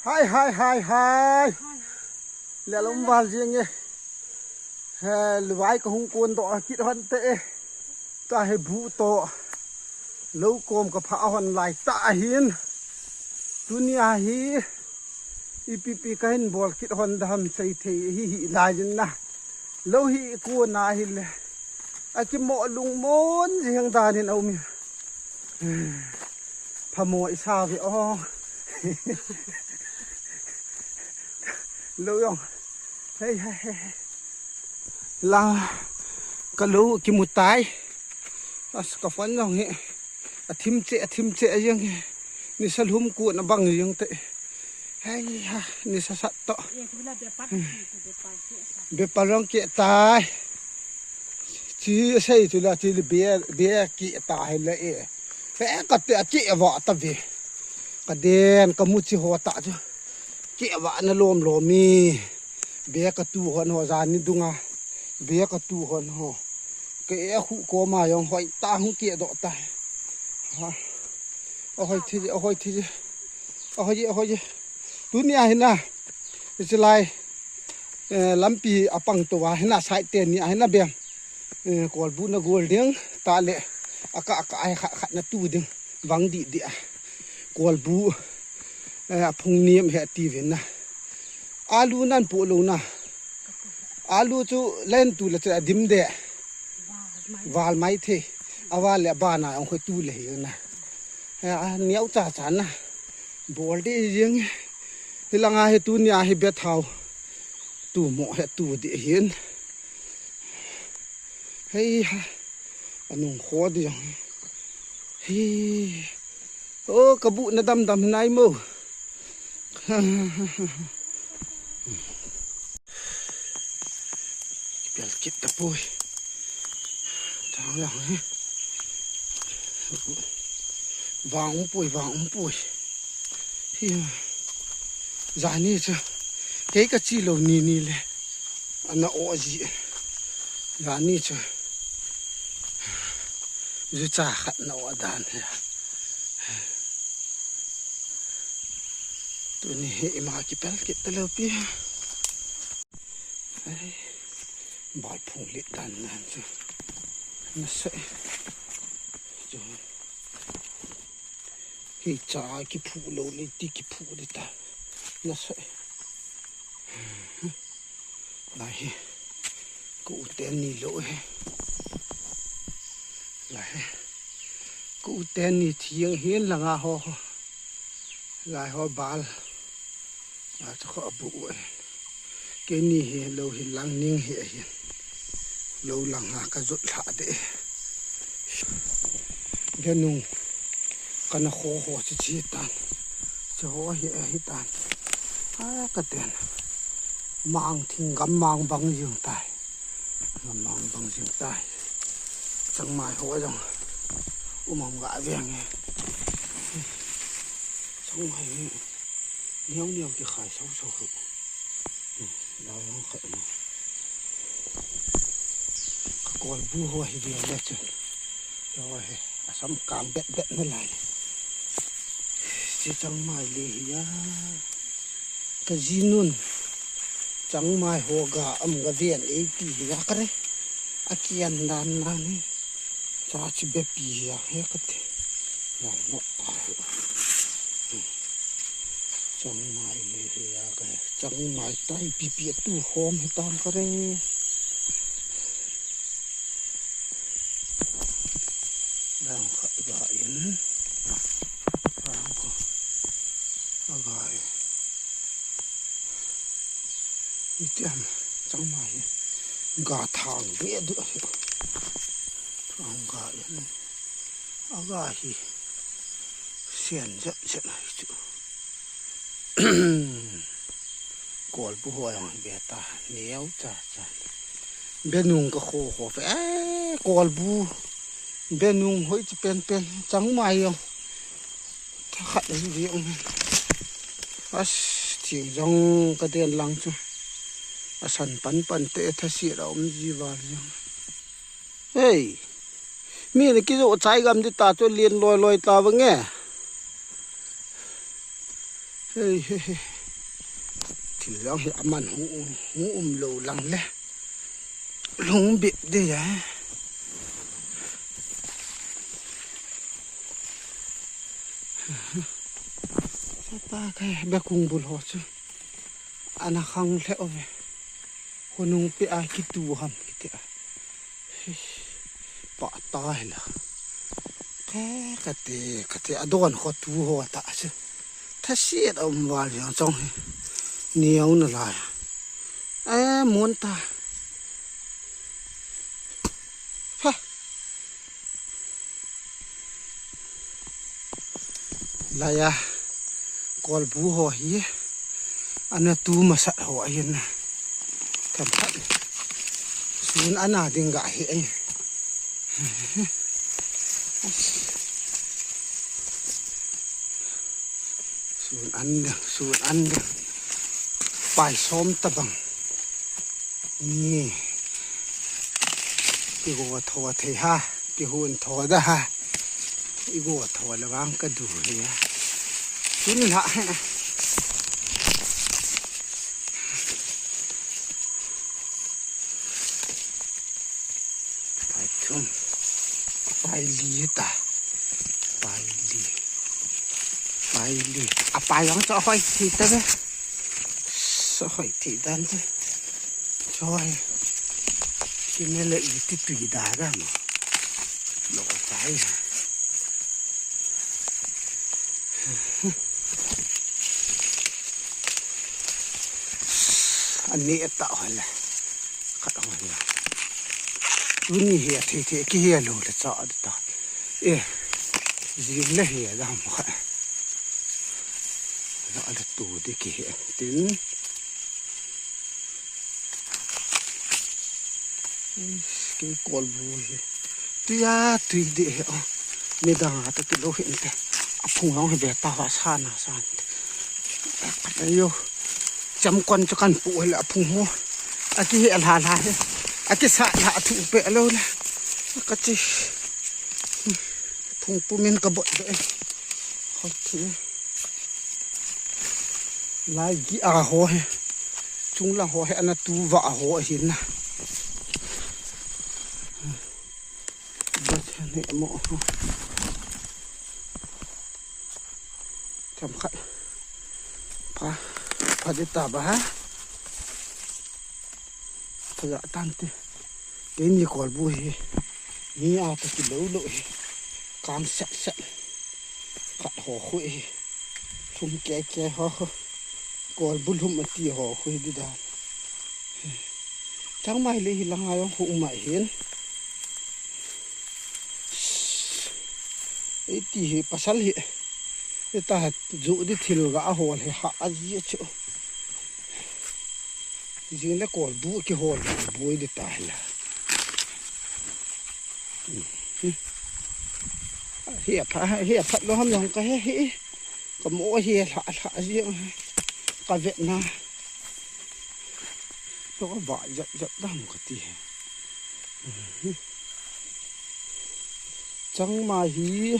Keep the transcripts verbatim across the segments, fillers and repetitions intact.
Hai, hai, hai, hai. Lelom val jing e. He, luvai ka hung kon doh kit hon te e. Tahi bu to. Lou kom ka pha hon lai ta ahin. Tunia hi. Ipi pi ka hin bol kit hon dam sei thei hi hi lai jin na. Lou hi kon a hi le. Akimo lungmon jing dan in a um e. Phamo i sa ve o. Lou jong. Hei, hei, hei, hei. La ka lou kimu tai. As ka phone jong hi. A thim che, a thim che a jeng hi. Ni sa lhum ku na bang jeng te. Hei ha, ni sa sat to. Be pa rong ke tai. Chi sei chu la chi le be, be ke ta he le e. He ka te a che va ta ve. Ka den ka mu chi ho ta chu. Che va na lom lom mi. Be ka tu hon ho jan ni dunga. Be ka tu hon ho. Ke e khu ko ma jong hoi ta hung ke do ta. Ha. A hoi thi, a hoi thi. A hoi, a hoi. Tunia hi na. Ichi lai. Eh, lampi a pang to a hi na side te ni a hi na bem. Eh, kolbu na gol ding ta le. A ka, a ka, a khat, khat na tu ding. Vang di di a. Kolbu. Eh, a phung niam he ti vin na. Alu nan pu lo na. Alu chu len tu le chu a dim de. Val mai the. A val le a ba na ong khoi tu le hi na. He a niau cha cha na. Bol de jing. Hi langa hi tunia hi be thau. Tu mo he tu de hin. Hei ha. Anung kho de jong. Hi. O, ka bu na dam dam nai mo. Pel kit ta poi. Tang yang he. Vang um poi, vang um poi. Hi. Jani chu. Kei ka chi lo ni ni le. Ana o ji. Jani chu. Ju cha khat na o dan he. Tuni hi ima kipel kit ta lo pi. Ai, bal phung lit dan nan chu. Na se. Chu. Hi cha kiphu lo le ti kiphu de ta. Na se. Lai hi. Ku ten ni lo hi. Lai hi. Ku ten ni thiang hin langa ho ho. Lai ho bal. A chu kho bu e. Ke ni hi lo hi lang ning hi a hin. Lo lang ha ka jot lha de. Denung. Kana kho ho chi chi tan. Chu ho hi a hi tan. A ka ten. Mang thing gam mang bang jing tai. Gam mang bang jing tai. Changmai ho jong. Um am ga veng e. Changmai hi. Niau niau ki khai sau sau hu. Lau hong khat ma. Ka kolbu ho hi veng le chun. Lo he. Asam kang bet bet na lai. Chi changmai le hi a. Ka jinun. Changmai ho ga am ga ven ei ti hi a ka re. A kian dan na ni. Cha chi be pi hi a he ka te. Lau no a. Changmai le hi a ka re. Changmai tai pi pi tu hom he tan ka re. Dang khat ga in. Dang khat ga in. Itiam changmai hi. Ga thang ve du ahi. Thang ga in. Aga hi. Sian zet zet ahi chu. Kolbu ho jong hi be ta, neo cha cha. Benung ka kho kho fe, eh, kolbu. Benung hoi chi pen pen, changmai jong. Tha khat hi ve um. As, thing jong ka den lang chu. Asan pan pan te, tha si ra um ji val jong. Hei. Mi na kijo chai gam di ta chu lien loi loi ta vang e. Hei, hei, hei. thil jong hi aman hung um, hung um lou lang le. Lung bep de ya. Sata kai be kung bul ho chu. Ana khang le ove. Hunung pe a kitu ham kiti a. Pa ta hela. Ka, kati, kati, adon kho tu ho ta se. Tha siet a um val jong chong hi. Niau na lai. Eh, mun ta. Ha. Laya. Kolbu ho hi. Ana tu masat ho ahin na. Kan phat. Sun ana ding ga hi ai. Sun an ding, sun an ding. Pai som tabang. Ni. Kigo tho thei ha. Kihun tho da ha. Igo tho le vang ka du hi a. Tun la he. Pai thum. Pai li ta. Pai li. Pai li. A pai vang cho hoi thi ta ve. Cho hoi thi dan te. Choi. Kimele iti tui da da mo. Lo tai. Ani eta hola. Khat hola. Tuni hi a thei thei ki hi a lo le cha da ta. Eh. Jing le hi a da mo kha. La le tu de ki hi tin. Kei kolbu hi. Tuia, tui de he o. Midang a ta ti lo hin te. A phung long he be ta va sa na sa te. Ayo. Cham kon chu kan pu he la phung ho. A ki he la la he. A ki sa la thu pe lo la. Ka chi. Phung pu min ka bot de. Hoi thi. Lai gi a ho he. Chung lang ho he ana tu va a ho hin na. Bat ne mo. Cham khat. Pa, pa de ta ba ha. Pa ja tan te. Keini kolbu hi. Ni a ta ki lo lo hi. Kang sat sat. Khat ho khu hi. Lhum ke ke ho ho. Kolbu lhum ati ho khu hi di da. Changmai le hi langa jong khu um ahin. Eiti hi pasal hi. Eta ju di thil ga a hol hi ha a ji chu. Jing le kolbu ki hol boi di ta hi la. Hi a pha, hi a phat lo ham jong ka he hi. Ka mo hi la la ji ka vet na. Lo ka va jat jat dam ka ti he. Changmai hi.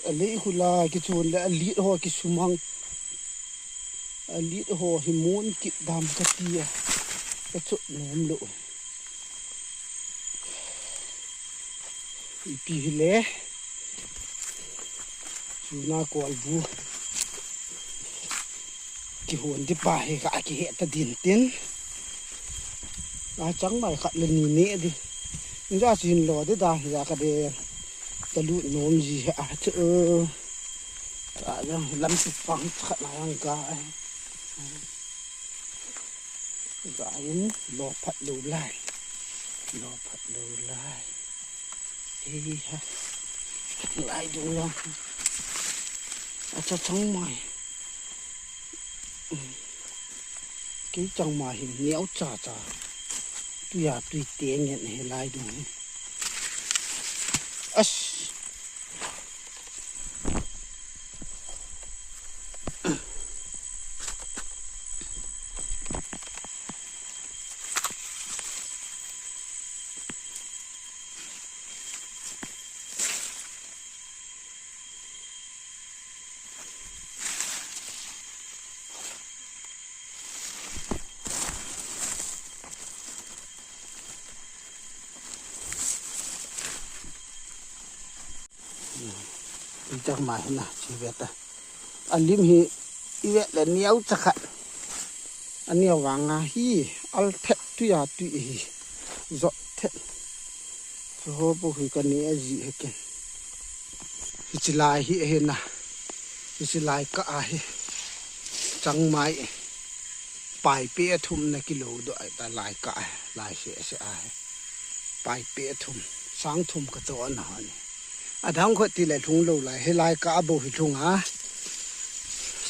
A lei hula kichun le a lit ho kisumang. A lit ho hi mun kit dam ka ti a. Ka chut nom lo. Ipi hi le. Chuna kolbu. Kihon di pa hi ka kihe ta din tin. A changmai khat le ni ne di. Inja chin lo di da ja ka de. Ta lut nom ji he a chu. Ka jang lam tu pang khat na jang ka. Ka in lo phat lo lai. Lo phat lo lai. Hei ha. Lai dung jang. Acha changmai. Kei changmai hi niau cha cha. Tuia tui te ngen he lai dung hi. As. Changmai hi na, chi ve ta. Alim hi, i ve le niau cha khat. Aniau vanga hi, al thet tuia tui hi. Zot thet. Chu ho pu hi ka ni a ji he ken. Hichi lai hi he na. Hichi lai ka a hi. Changmai. Pai pe thum na kilo do ai ta lai ka a. Lai se se a hi. Pai pe thum. Sang thum ka cho na ha ni. Adang kho ti le lhung lo lai. He lai ka a bo hi lhung a.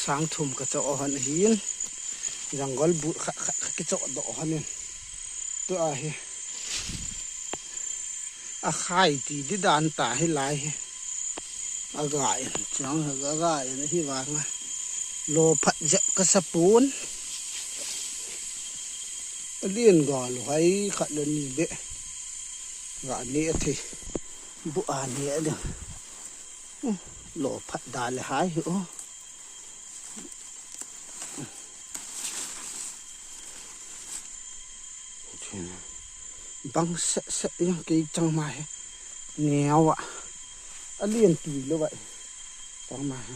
Sang thum ka cho hon hin. Jungle boot khat khat khat ki cho do hon in. Tu a hi. A khai ti di dan ta hi lai hi. A ga in, chang a ga in hi vanga. Lo phat jep ka sa pun. A lien ga lo hai khat lo ni be. Ga ni a thi. Bu a ni a ding. Lo phat da le hai hi o. Bang se se yang kei changmai he. Niau a. A lien tui lo vai. Changmai he.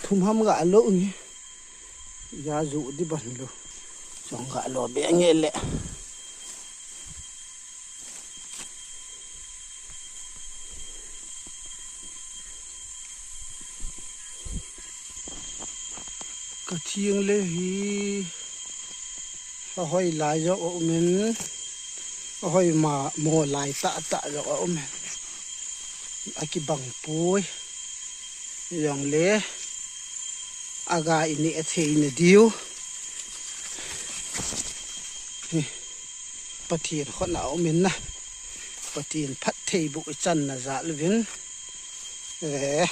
Thum ham ga lo ni. Ya zu di ban lo. Chong ga lo be nge le. Ka thing le hi. A hoi lai jong a um in, a hoi ma mo lai ta ta jong a um in. A kibang pui. Jong le, a ga i ni a thei na diu. Hi, Pathian khon a um in na. Pathian phat thei bu i chan na za luvin. Eh,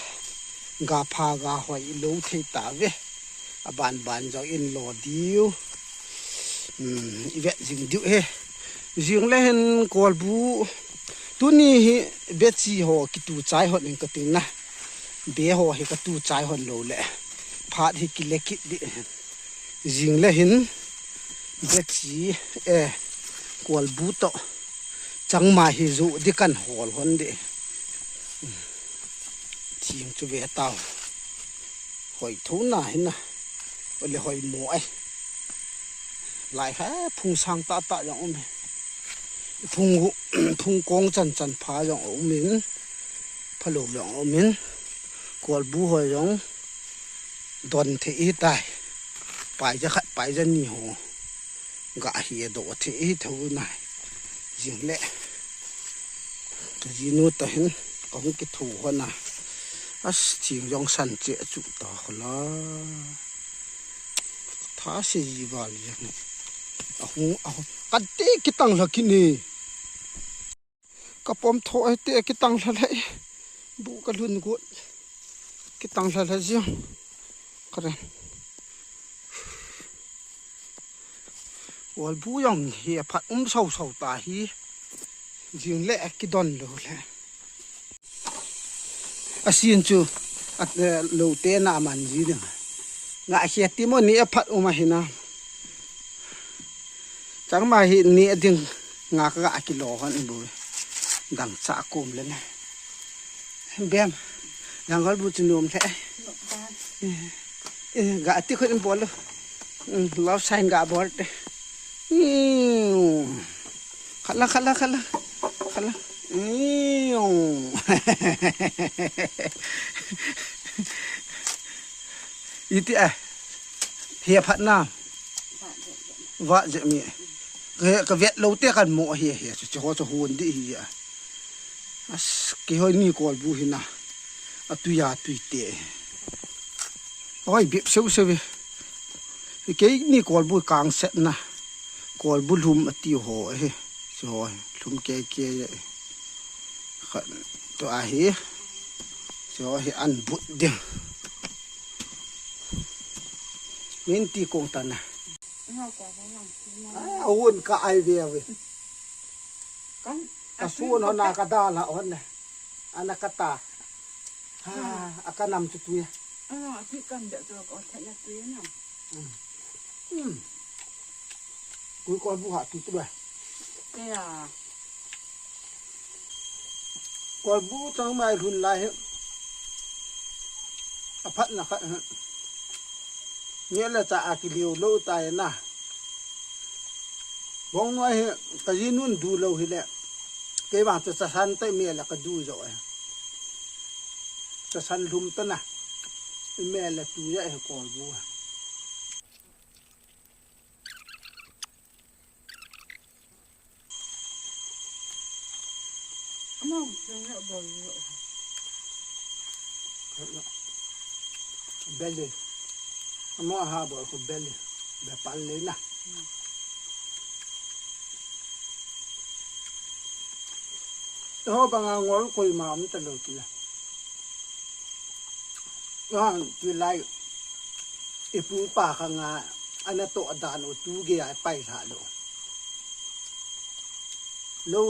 ga pha ga hoi i lo thei ta ve. A ban ban jong in lo diu. Hmm, i vet jing diu he. Jing le hin kolbu. Tuni hi bechi ho kitu chai hon in ka ting na. Be ho hi ka tu chai hon lo le. Phat hi kile kit di. Jing le hin. Bechi, eh, kolbu to. Changmai hi ju di kan hol hon di. Thing chu ve tau. Hoi thuna hi na. Ole hoi mo ai. Lai ha phung sang ta ta jong um. Phung, phung kong chan chan pha jong um in. Pha lo jong um in. Kolbu hoi jong. Don thei hi tai. Pai ja khat, pai ja ni ho. Ga hi a do thei hi tho na. Jing le. Ka jinu ta hin ka hung kithu ho na. As thing jong san che chu ta kho la. Tha se ji val jang. A hung, a hung. Ka te kitang la kini. Ka pom tho ai te kitang la le. Bu ka lhun gut. Kitang la la jing. Ka ren. Wal bu jong hi a phat um sau sau ta hi. Jing le a kidon lo le. A sin chu a, eh, lo te na man ji ding. Nga hi a ti mo ni a phat um a hi na. Changmai hi ni a ding nga ka ga kilo hon bu. Dang cha kum le na. Bem. Jungle bu chu nom the. Eh, eh, ga ti khun bol lo. Mm, love sign ga bol te. Mm. Khala, khala, khala. Khala. Mm. Iti a. Hia phat na. Va je mi. Ka, ka vet lo te kan mo hi hi. Chu ho chu hun di hi a. As, kei hoi ni kolbu hi na. A tui a tui te. Oi, bip seu seu ve. Kei ni kolbu kang set na. Kolbu lhum a ti ho hi. Chu ho hi. Lhum kei kei hi. Kha, tu a hi. Chu ho hi an but ding. Min ti kong ta na. Ai, a hun ka ai ve ve. Kan, ka sun hon na ka da la hon ne. Ana ka ta. Ha, a ka nam chu tui. Ana, a tui kan de tu ko thena tui na. Mm. Hmm. Kui kolbu ha tu tu ba. Tia. Kolbu chang mai lhun lai hi. Aphatna khat hi. Nge le cha a kiliu lou tai na. Bong noi hi ka jinun du lou hi le. Kei vang chu chasan tai me le ka du jo e. Chasan lhum ta na. Me le tu ya e kolbu. Among sing ya bol yo. Beli. Among ha bol ko beli. Be pal le na. Ho banga ngol koima um ta lou ti la. Jan, ti lai, ipu ipa khang a, ana toh dan u tu gei a pai lha lou. Lou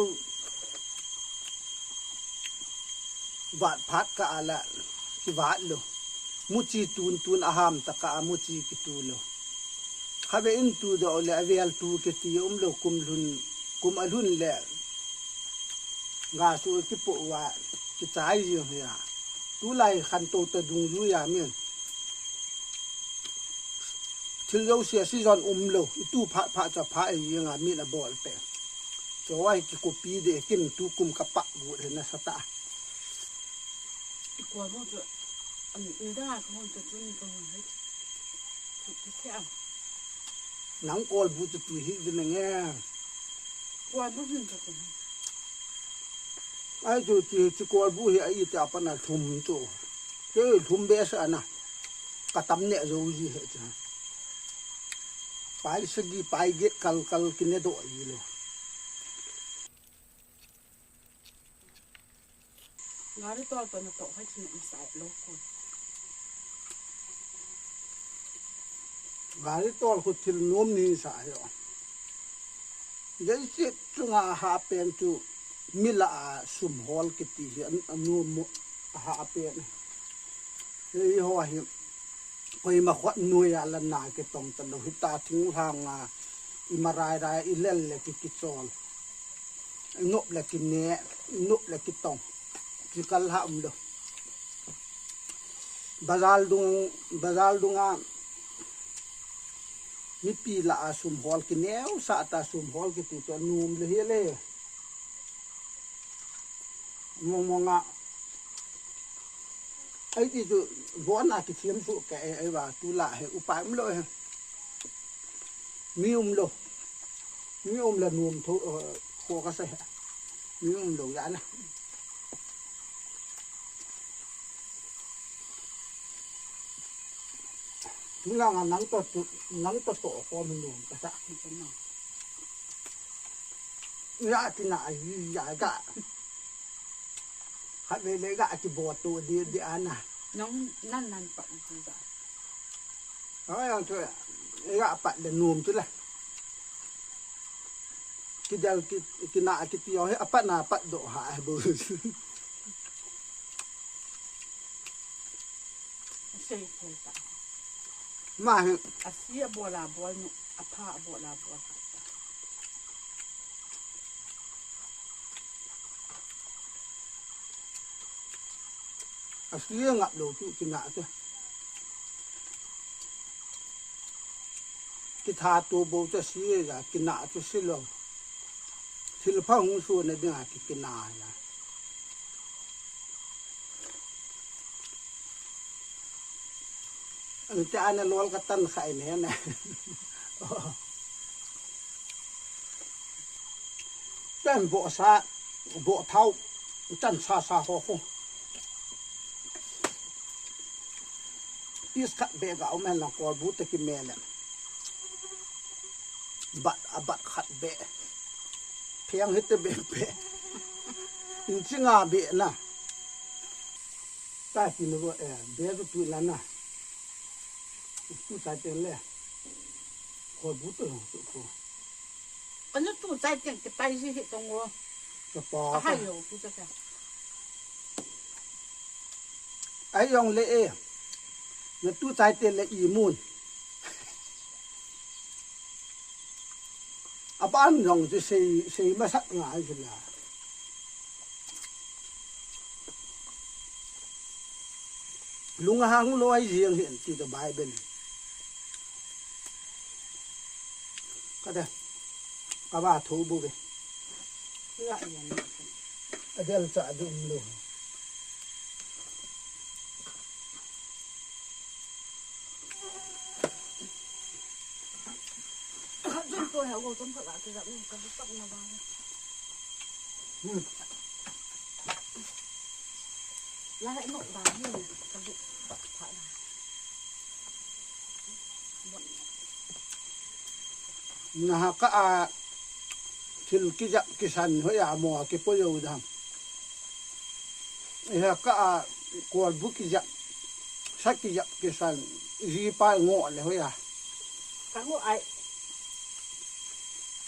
vat phat kah a la, kivat lou. Muchi tun tun a ham ta kah a muchi kitu lou. Khatvei in tu doh le avel tu kiti um lou kum lhun, kum alhun le. Ga su kipoh uva, kichai jing hi a. Tulai khantou ta dungjui a min. Thil jouse a season um lou, i tu phat phat chu apha jing a min abol te. Chu a hi kikopi de kin tu kum ka pah gu he na sa ta. I kua mo chu, an in da ka hon ta chu ni ka hon he. Chu ki se a. Nang kolbu chu tu hi de na nge. Kua mo hin ta chu. Ai chu chi, chi kolbu hi a ite a pat na lhum chu. Ke lhum be sa na. Ka tam ne jo ji he chu. Pai sagi, pai get kal kal kine doh ji lou. Gari tol toh na toh hai chu na um sa lou ko. Gari tol khu thil nom ni sa yo. Leiset chunga aha pen chu mi lah a sum hol kiti hi a, a nom mo aha pen. Hei ho hi koima khut noi a la na kitong ta lou, hita thinglhang a i ma rai rai i lel le ki kichol. I nop le kine, i nop le kitong. Kikal ha um lou. Bazar dung, bazar dung a mipi lah a sum hol kineo sa ta sum hol kiti chu a nom le hi le. Mong mong a. Ai ti chu bon a kithiam su ke e, e va tu la he upai um lou he. Mi um lou. Mi um la nom tho, eh, kho ka sa he. Mi um lou ya na. Nang a nang to tu, nang to to ko mi nom ka sa. Ya ti na ai ya ga. Khatvei le ga ki bo tu di di ana. Nang nan nan pa tu ga. Ai ang tu ya pat le nom tu la. Kidal ki, kina kiti o he apat na pat doh ha he bu. Sei sei ta. Ma he. Asi a bol a bol nu, apha a bol a bol ha ta. Asi a ngap lou chu kina te. Kitha tu bou chu si a, kina chu si lou. Thil pha hung su na ding a ki kina a. An te ana lol ka tan khai ne na. Tan bo sa, bo thau, tan sa sa ho ho. Piece khat beh ga um hen lang kolbu te ki me le. Bat a bat khat beh. Pheng hite beh beh. Inch nga beh na. Ta ki no eh, beh tu tu la na. Tu ta te le. Kolbu te lo tu ko. Ka nu tu chai tiang kipai ji hi tong o. Ka pa. A hai yo tu cha cha. Ai yong le e. Na tu chai te le i mun. Aban jong chu sei, sei masat ngai chu la. Lunghang loi jeng hen ti chu Bible. Ka da. Ka ba tho bu ve. Adel cha dum lo. Khat jun to he go jun khat la ti jap ni ka bu tak na ba. Hmm. La he nok ba ni ka bu tak pha na. Naha ka a thil kijap kisan hoiya mo a kipo jou dam. Iha ka a kolbu kijap, sa kijap kisan, jipa ngo le hoiya. Ka ngo ai.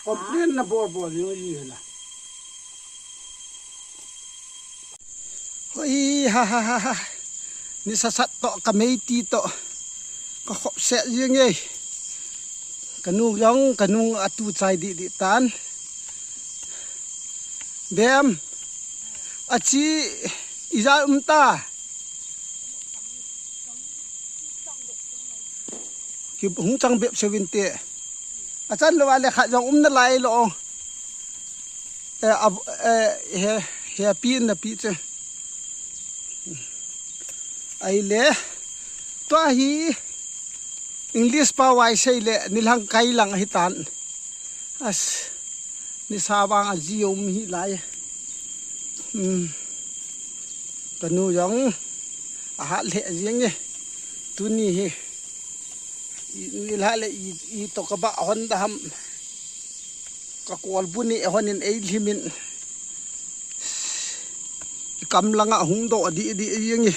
Complain na bol bol jing ji la. Hoi, ha, ha, ha, ha. Ni sasat to ka meiti to. Ka khop se jing e. Ka nu jong, ka nu atu chai di di tan. Bem. Achi ija um ta. Ki hung chang bep seventy. Achan lo ale khat jong um na lai lo. Eh, ab, eh, he, he pi na pi che. Ai le. Tua hi English pa wai sei le nilhang kai lang hi tan. As, ni sa vang a ji um hi lai. Hmm. Ka nu jong a hat le jing e. Tuni hi. I, ni la le i, i to ka ba hon da ham. Ka kolbu ni hon in ei limin. I kam langa hung do di di jing e.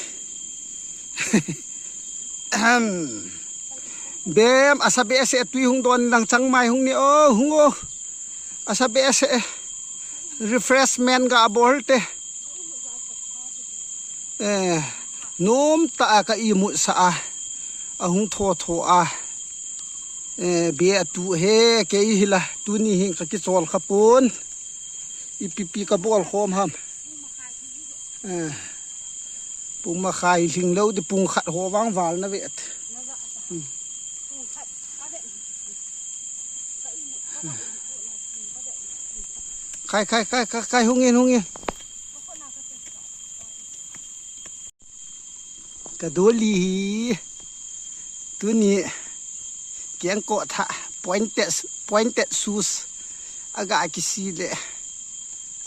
Ahem. Bem, asa be se tui hung don lang chang mai hung ni o, hung o. Asa be se refreshment ga bol te. Eh, nom ta a ka imut sa a. A hung tho tho a. Eh, be atu he ke hi la tuni hin ka kichol kha pon. Ipi pi ka bol khom ham. Eh, pung ma khai hling lo di pung khat ho vang val na vet. Hmm. Khai, khai, khai, khai, khai, hung in, hung in. Ka doli hi. Tuni. Kiang ko tha. Pointed, pointed shoes. Aga kisi le.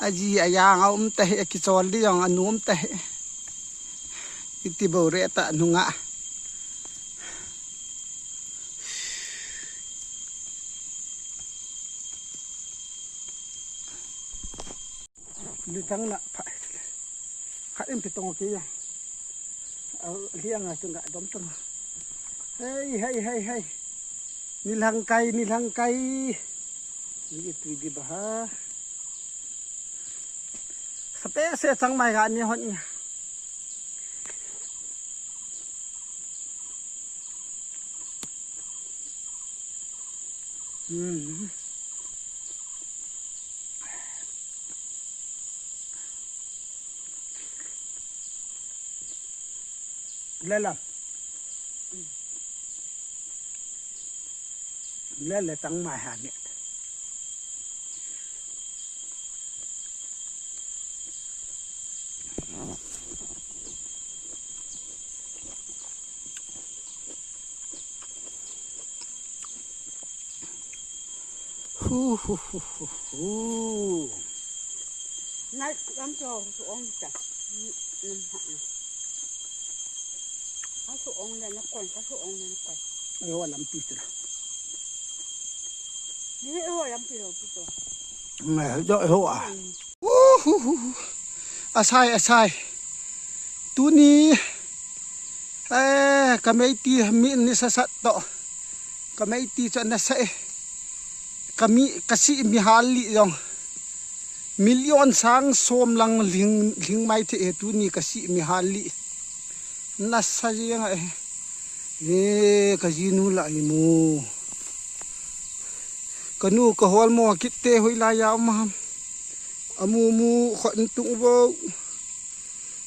Aji ayang a um ta he, kichol di jong a um ta he. Iti bo re ta nunga. Lutang na pha. Khat in pitong ke ya. Au, liang a tunga dom tong. Hei, hei, hei, hei. Nilhang kai, nilhang kai. Ni tui di ba ha. Sape se chang mai ga ni hon. Hmm. Lala. Lala tang mai ha ni. Hu, hu, hu, hu, hu. Nai, lam cho, su ong cha. Ni, lam ha na. Ka su ong le na koi, ka su ong le na koi. Ai ho lam pi tra. Ni ho lam pi lo pi to. Ngai, do ho a. Mm. Uhuhu. Asai, asai. Tuni. Eh, ka meiti mi ni sasat to. Ka meiti chu nasa e. Ka mi, ka si mi hal li jong. Million sang som lang ling, ling mai the e tuni ka si mi hal li. Nasa jeng a e. Eh, ka jinu la i mu. Kanu kahol mo kit te hoilai a um ham. Amu mu khon tung vo.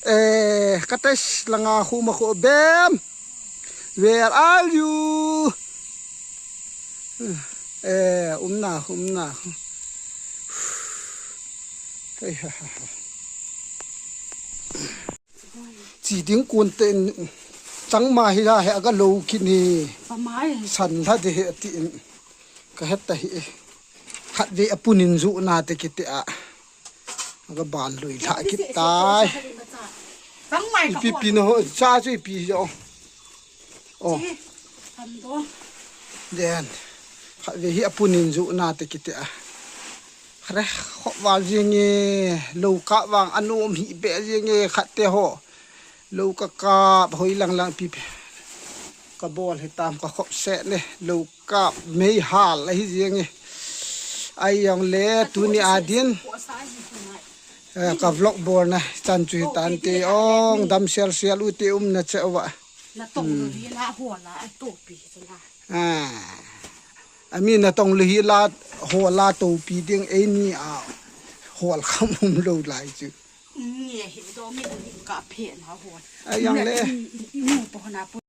Eh, kates langa khu ma khu bem. Where are you? Eh, umna, umna. Hey, ha, ha, ha. Chi ding kun te in changma hi la he aga lo kini. Pamai. San la de he ti in. Ka het ta hi. Khat ve apun in ju na te kiti a. Aga ban lui la kit tai. Changmai ka Ipi pi na ho cha chu ipi jo. Oh. Chi. Kan do. Den. Khat ve hi apun in ju na te kiti a. Re, khop val jing e, lo kap vang anom hi be jing e, khat te ho. Lo ka kap hoi lang lang pi pi. Ka bol hi tam ka khop se ne, lo kap mei hal hi jing e. Ai jong le, tuni a din. Eh, ka vlog bol na, chan chu hi tan te ong, dam sel sel u te um na che wa. Na tong lo hi la ho la, a to pi chu la. Ah. Ami na tong le hi la ho la to pi ding ei ni a hol kham um lo lai chu. Nge hi do mi ni ka phe na ho. Ai jong le. Ni po na po.